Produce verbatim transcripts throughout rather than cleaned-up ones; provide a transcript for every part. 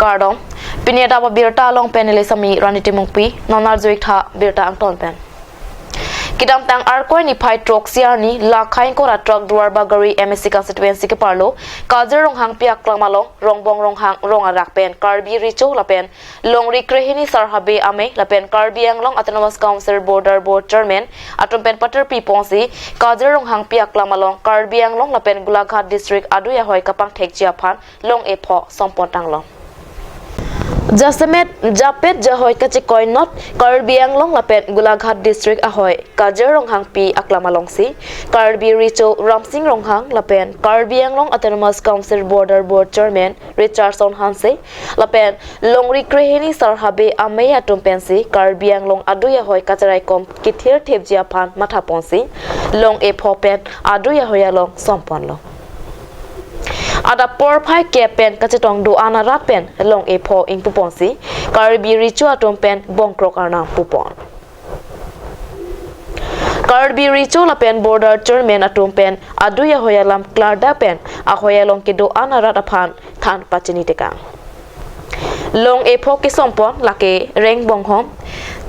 Kardom. Pini adap abirta along pen neli Sami Rani Timungpi, non arjuik tha birta angton pen. Kedamtang Arkoi niphai throksi arni, lakhai ingkoi ra throk Duarbagori M A C constituency keparlo, Kajir Ronghangpi aklam along, Rongbong Ronghang rong arak pen, Karbi Recho lapen Longri Krehini Sar Habe Amei lapen Karbi Anglong Autonomous Council Border Board Chairman atum pen paterpi ponsi, Kajir Ronghangpi aklam along, Karbi Anglong lapen Golaghat District adui ahoi kapangthekji aphan long-e pho sompon tanglo. Jasemet japet jahoi kachekoi not Karbi Anglong lapen Golaghat District ahoi Kajir Ronghangpi aklam alongsi, Karbi Recho Ramsing Ronghang lapen Karbi Anglong Autonomous Council Border Board Chairman Richardson Hanse lapen Longri Krehini Sar Habe Amei atum pensi Karbi Anglong adui ahoi kacharaikom kethirthepji aphan matha ponsi, long-e pho pen adui ahoi along somponlo. Adap porphai kep pen kachetong do-an arat pen long-e pho ingpu ponsi, Karbi Recho atum pen bongkrok arnam pupon. Karbi Recho lapen Border Chairman atum pen adui ahoi alam klardak pen ahoi along kedo-an arat aphan than pachini tekang. Long-e pho kesompon lake Rengbonghom,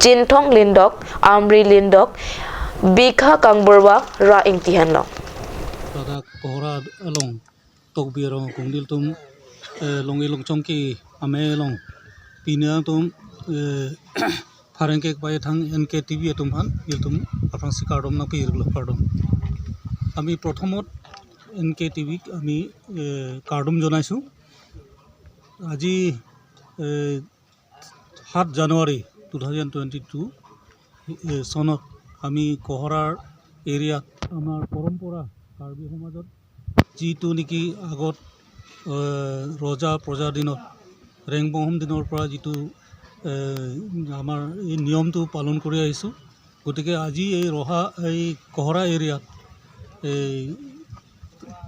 Chinthong Lindok, Amri Lindok, Bikha Kangburwa ra ingti henlo. Ladak Kohora along Tokbi arong akumlin atum, eh, long-e longchong ke amei along pini atum, eh, phareng kek pai thang N K T V atum aphan, ilitum aphrangsi kardom nangpi-irlo, kardom. Ami prothomot N K T V ami, eh, kardom jonaisu. Aji, eh, সাত জানুৱাৰী two thousand twenty two, এ, চনত আমি কহৰাৰ এৰিয়াত আমাৰ পৰম্পৰা কাৰ্বি সমাজত যিটো নেকি আগত, এ, ৰজা প্ৰজাৰ দিনত, ৰেংবংহম দিনৰ পৰা যিটো, এ, আমাৰ এই নিয়মটো পালন কৰি আহিছোঁ। গতিকে আজি এই ৰহা, এই কহৰা এৰিয়াত এই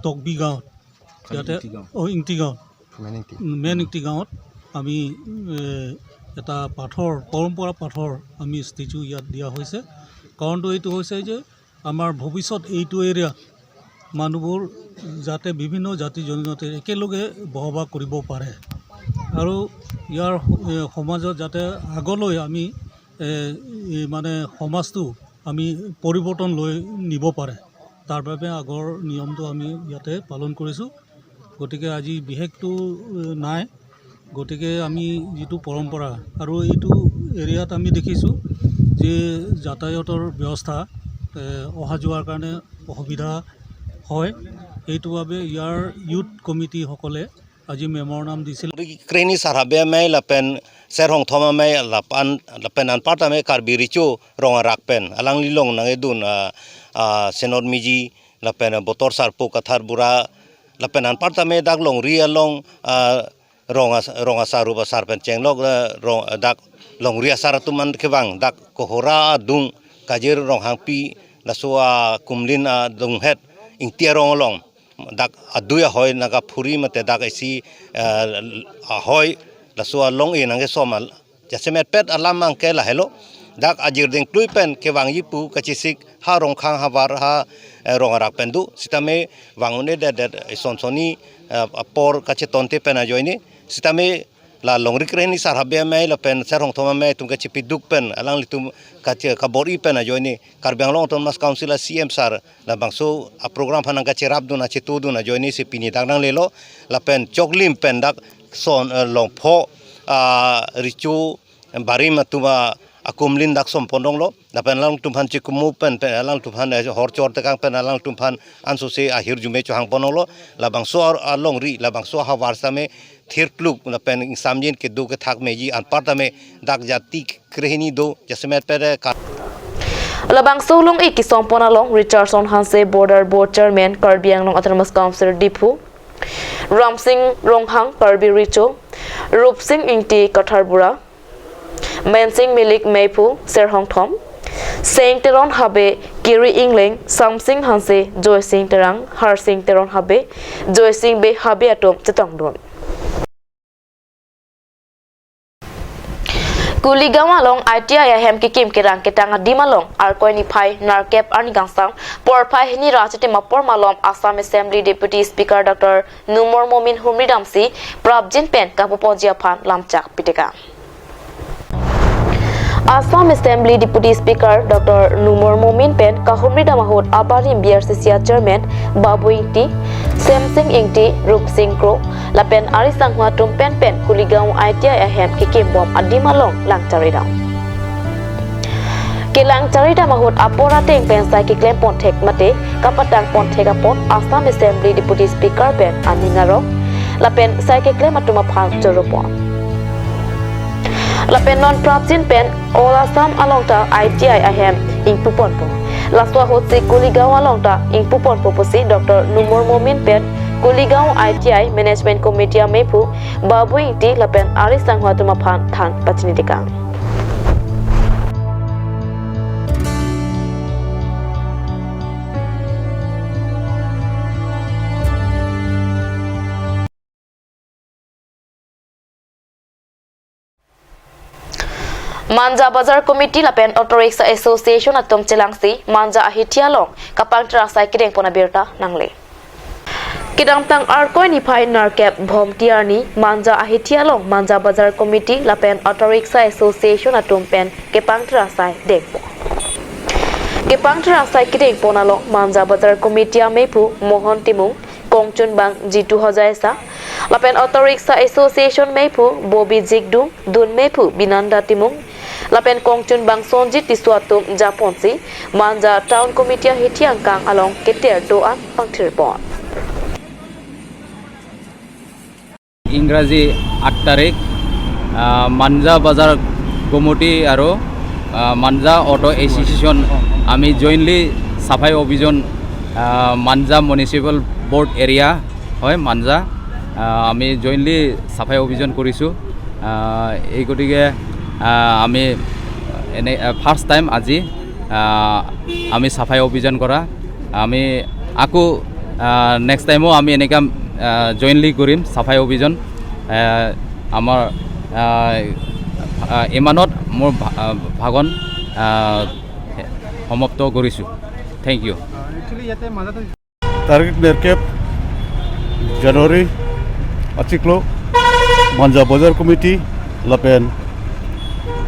তকবি গাঁৱত, ইয়াতে, ইংটি গাঁও। অ, ইংটি গাঁৱত, মেন ইংটি। মেন ইংটি গাঁৱত আমি, এ, এটা পাথৰ, পৰম্পৰা পাথৰ আমি ষ্টেচু ইয়াত দিয়া হৈছে। কাৰণটো এইটো হৈছে যে আমাৰ ভৱিষ্যত এইটো এৰিয়াত মানুহবোৰ যাতে বিভিন্ন জাতি জনজাতি একেলগে বসবাস কৰিব পাৰে আৰু ইয়াৰ, এ, সমাজত যাতে আগলৈ আমি, এ, এই মানে সমাজটো আমি পৰিৱৰ্তন লৈ নিব পাৰে, তাৰ বাবে আগৰ নিয়মটো আমি ইয়াতে পালন কৰিছোঁ। গতিকে আজি বিশেষটো, এ, নাই। গতিকে আমি যিটো পৰম্পৰা আৰু এইটো এৰিয়াত আমি দেখিছোঁ যে যাতায়াতৰ ব্যৱস্থা, এ, অহা যোৱাৰ কাৰণে অসুবিধা হয়। সেইটো বাবে ইয়াৰ ইউথ কমিটিসকলে আজি মেমৰেণ্ডাম দিছিল। Krehini Sar Habe Amei lapen Ser Hongthom Amei lapen, lapen anparta amei Karbi Recho rong arak pen alangli along nangkedun, ah, ah, Senot Miji lapen Botor Sarpo Kathar Bura lapen anparta amei dak longri along, ah, rong as-, rong asar rup asar pen chenglok, eh, rong, eh, dak longri asar atum an kevang dak Kohora adung Kajir Ronghangpi laso akumlin adunghet Ingti arong along dak adui ahoi nangkaphuri mate dak isi, eh, ahoi laso along-e nangkesom al-, jasemet pet alam angke lahelo. Dak ajir dingklui pen kevangji pu kachesik ha Rongkhang havar ha, eh, rong arak pen do. Sitame vang un-edet det ison sonni, eh, apor kachetonte pen ajoine. Sitame la Longri Krehini Sar Habe Amei lapen Ser Hongthom Amei atum kachepiduk pen alanglitum kache-, kabor-i pen ajoine Karbi Anglong Autonomous Council a C M sir labangso aprogram aphan nangkacherapdun achetudun ajoine si pini dak nanglelo lapen choklim pen dak son, eh, longpho, ah, Recho barim atum a akumlin dak sompon tanglo. Lapen alangtum aphan chekumu pen, pen alangtum aphan, eh, hor chor tekang pen alangtum aphan ansose ahirjume chohangpon tanglo. Labangso ar-, alongri, labangso ahavar sitame thirkluk lapen ingsamjin kedo kethak meji anparta amei dak jati krehini do jasemet pere ka. Labangso long-e kesompon along Richardson Hanse, Border Board Chairman, Karbi Anglong Autonomous Council Diphu, Ramsing Ronghang, Karbi Recho, Rupsing Ingti, Kathar Bura, Mensing Milik Meiphu, Ser Hongthom, Seng Teron Habe, Kiri Ingleng, Samsing Hanse, Joysing Terang, Harsing Teron Habe, Joysing Bey Habe atum chetongdun. Kuligaon along I T I ahem kekim kerang ketang adim along Arkoi niphai nerkep arni kangsam porphai hini ra chitim apor malom Assam Assembly Deputy Speaker Doctor Numal Momin humri damsi prapjin pen kapuponji aphan lamchak pitekang. Assam Assembly Deputy Speaker Doctor Numal Momin pen kahumri dam ahut abarim B R C C a Chairman Babu Ingti, Semsing Ingti, Rupsing Kro, lapen ari sanghua atum pen pen Kuligaon I T I ahem kekim bom adim along lang charidam. Kelang charidam ahut apor ateng pen sai keklem ponthek mate kapatang ponthek apot Assam Assembly Deputy Speaker pen aning arong lapen sai keklem atum aphan choro pon. Lapen non prapjin pen All Assam along ta I T I ahem ingpu ponpo. Laso ahutsi Kuligaon along ta ingpu ponpo pusi Doctor Numal Momin pen Kuligaon I T I Management Committee amephu Babu Ingti lapen ari sanghua atum aphan than pachini tekang. Manja Bazar Committee lapen Auto Rickshaw Association atum chelangsi Manja ahithi along kapangthir asai kedeng pon abirta nangle. Kedamtang Arkoi niphai nerkep Bhomti arni Manja ahithi along Manja Bazar Committee lapen Auto Rickshaw Association atum pen kepangthir asai dengpon. Kepangthir asai kedeng pon along Manja Bazar Committee amephu Mohon Timung, kongchunbang Jitu Hojaisa, lapen Auto Rickshaw Association mephu Bobi Jikdum, dun mephu Binanda Timung, lapen kongchunbang Sonjit Tisso atum japonsi Manja Town Committee ahithi angkang along keter do-an pangthir pon. ইংৰাজী আঠ তাৰিখ, আহ, মাঞ্জা বজাৰ কমিটি আৰু, আহ, মাঞ্জা auto association আমি জইণ্টলি চাফাই অভিযান, আহ, মাঞ্জা municipal board area হয় মাঞ্জা, আহ, আমি জইণ্টলি চাফাই অভিযান কৰিছোঁ। আহ, এই গতিকে, আহ, আমি এনে, আহ, ফাৰ্ষ্ট টাইম আজি, আহ, আমি চাফাই অভিযান কৰা। আমি আকৌ, আহ, নেক্সট টাইমো আমি এনেকা, আহ, জইণ্টলি কৰিম চাফাই অভিযান। আহ, আমাৰ, আহ, আহ, ইমানত মোৰ ভা-, আহ, ভাষণ, আহ, সমাপ্ত কৰিছোঁ। Thank you. Actually, ইয়াতে মাজতে তাৰিখ nerkep January achiklo Manja Bazar Committee lapen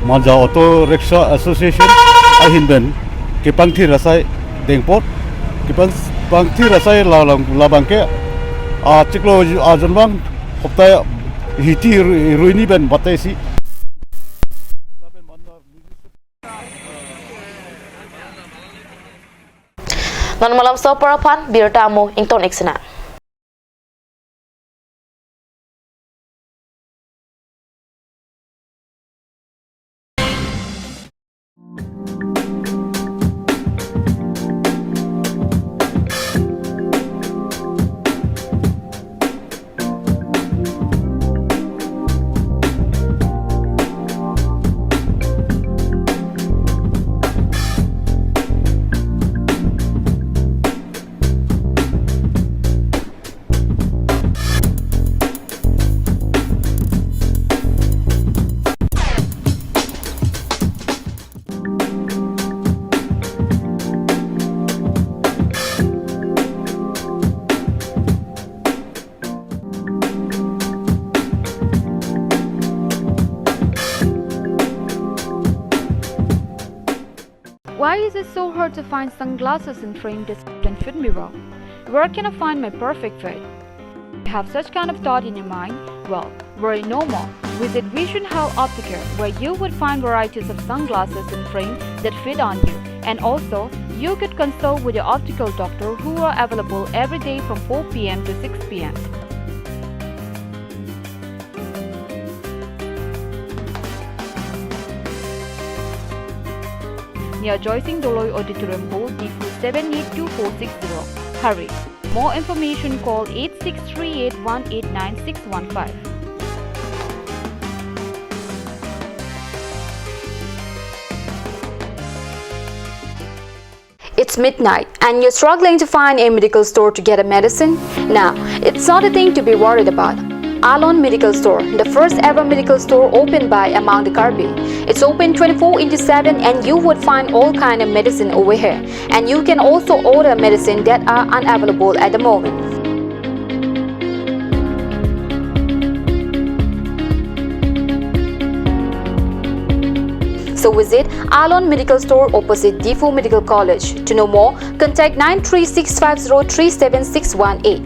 Manja Auto Rickshaw Association ahin pen kepangthir asai dengpon, kepang-, pangthir asai la-, la-, labangke achiklo ajonbang hopta hithi ru-, ruini pen batesi. Non malomso apor aphan birta amo ington ik sena. Why is it so hard to find sunglasses in frame that can fit me well? Where can I find my perfect fit? You have such kind of thought in your mind? Well, worry no more. Visit Vision Health Optical, where you would find varieties of sunglasses in frame that fit on you. And also, you could consult with your optical doctor who are available every day from four p m to six p m. Near Joysing Doloi Auditorium Hall, Diphu seven eight two four six zero. Hurry! More information, call eight six three eight one eight nine six one five. It's midnight and you're struggling to find a medical store to get a medicine? Now, it's not a thing to be worried about. Alon Medical Store, the first ever medical store opened by among the Karbi. It's open twenty-four into seven and you would find all kind of medicine over here. And you can also order medicine that are unavailable at the moment. So visit Alon Medical Store opposite Diphu Medical College. To know more, contact nine three six five zero three seven six one eight.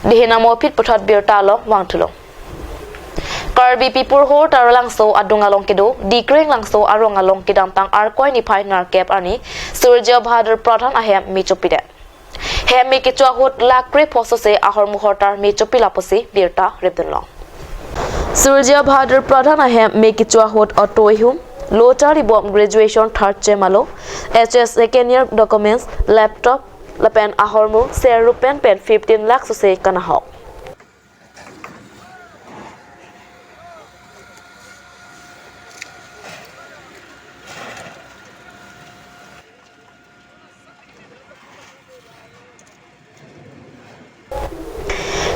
Dei henang mo phit puthot birta along vangthulo. Karbi People's Hall Taralangso adung along kedo Dikreng Langso arong along kedamtang Arkoi niphai nerkep arni Surjya Bahadur Pradhan ahem me chopidet. Hem me kecho ahut lakh krepho sose ahormu hortar me chopilo pusi birta repdunlong. Surjya Bahadur Pradhan ahem me kecho ahut auto ehum, lo charlibom graduation third sem alo, H S second year documents, laptop, lapen ahormu ser rupen pen fifteen lakh sose kanahok.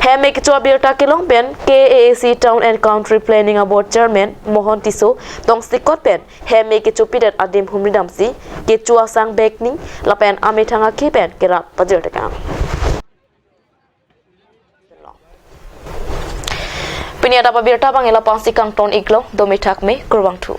Hem me kecho abirta kelong pen K A A C Town and Country Planning Board Chairman Mohan Tisso tongsekot pen hem me kechopidet adim humri damsi kecho asang bekning lapen amethang akhei pen kerap pajirtekang. Pini adap abirta abang ila pensi kangton iklo, dome thakme, kurvangthu.